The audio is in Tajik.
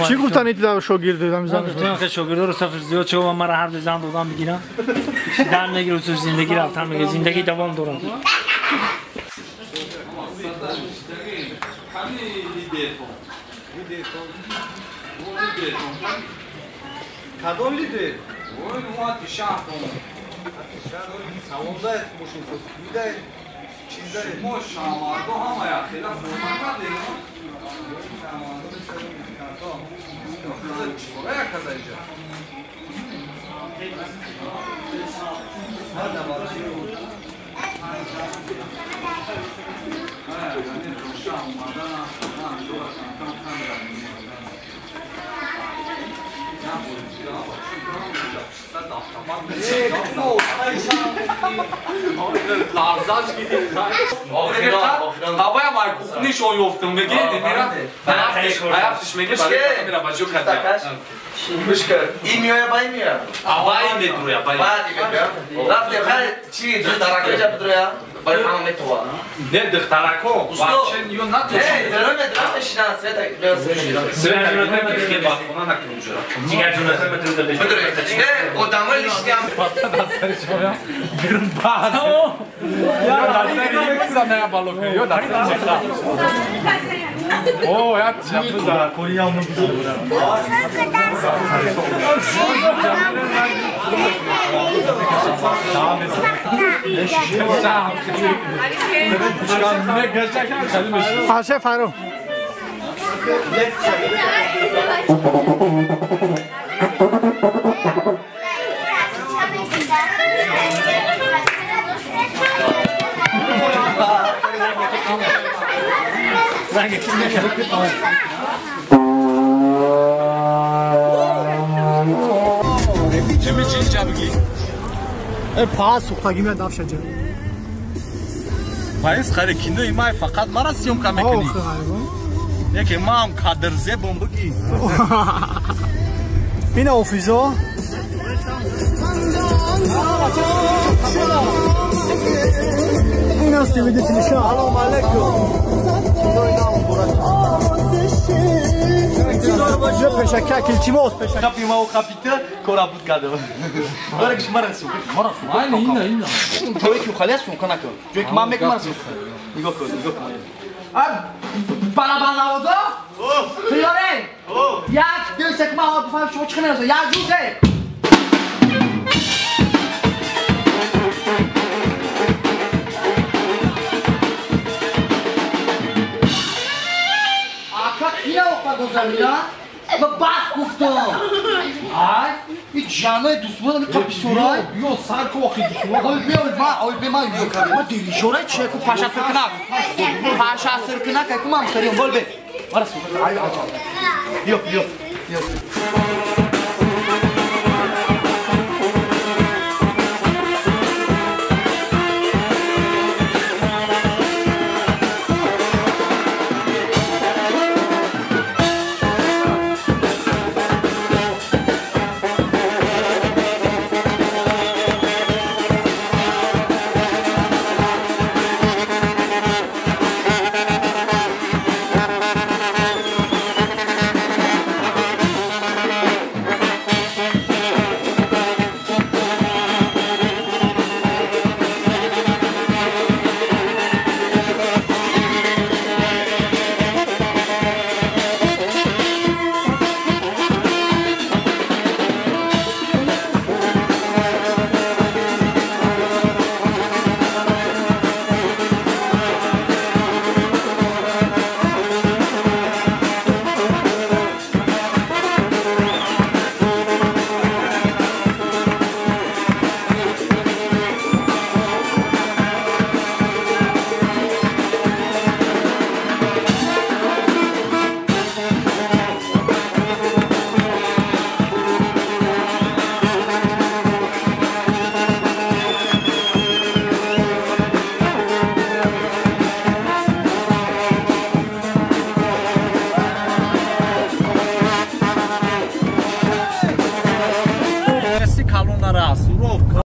Чӣ гуфтан ин шогирд мизан? Шогирдоро сафар зиёд шуд ва мара ҳар зан додам бигирам. Дар мегиру зиндагӣ рафтан мега зиндагӣ давом дорам. Кадом лидер? Ой, ну атишаҳтон. Салон дает, мошинсоз кудай, чиз дает. Мо шамардо ҳама як хела форма кардем. Шамардо мисалон карто. Чора як када иҷа. Ҳада барои. Не духтарако, бача ё на то. Не, дароме драфташина света. Света бахона накун ҷура. Ҷигар ҷуна метруда беш. Не, одамои лишням. Берун баз. Я дасари зана балок, ё дасари. О, я чапза Корея му биза. Аше фаро. Пас сухтагӣ меяд афшаҷа. Паис харе кинои май фақат мара съёмка мекунӣ. Яке мам кадр зебом буги. Ина офизо. Ина стилидителиша. Салом алейкум. Пешакак илтимос пешакак. Капи ма капита кора буд кадам. Баракш марасу. Марасу. Ина ина ина. Той ки халас сумка накун. Ҷой ки ман мекунам марасу. Нигоҳ кун, нигоҳ кун. А балабалавозо? Тиёре. Як, ду, се ма бифаҳм шумо чӣ мерасо? Як, ду, се. Ака кина оқба гузарина? Ма бас гуфтам. Ай, ин ҷанои дусмон ами қаписурай. Биё сар ку охи дусмон. Ой биё ма, ой би ма ё кардем. Ма дирижёрай чи ку паша сиркинак. Паша сиркинак ку ман сарим бол бе. Марасу. Ай, ай. Биё, биё. Биё.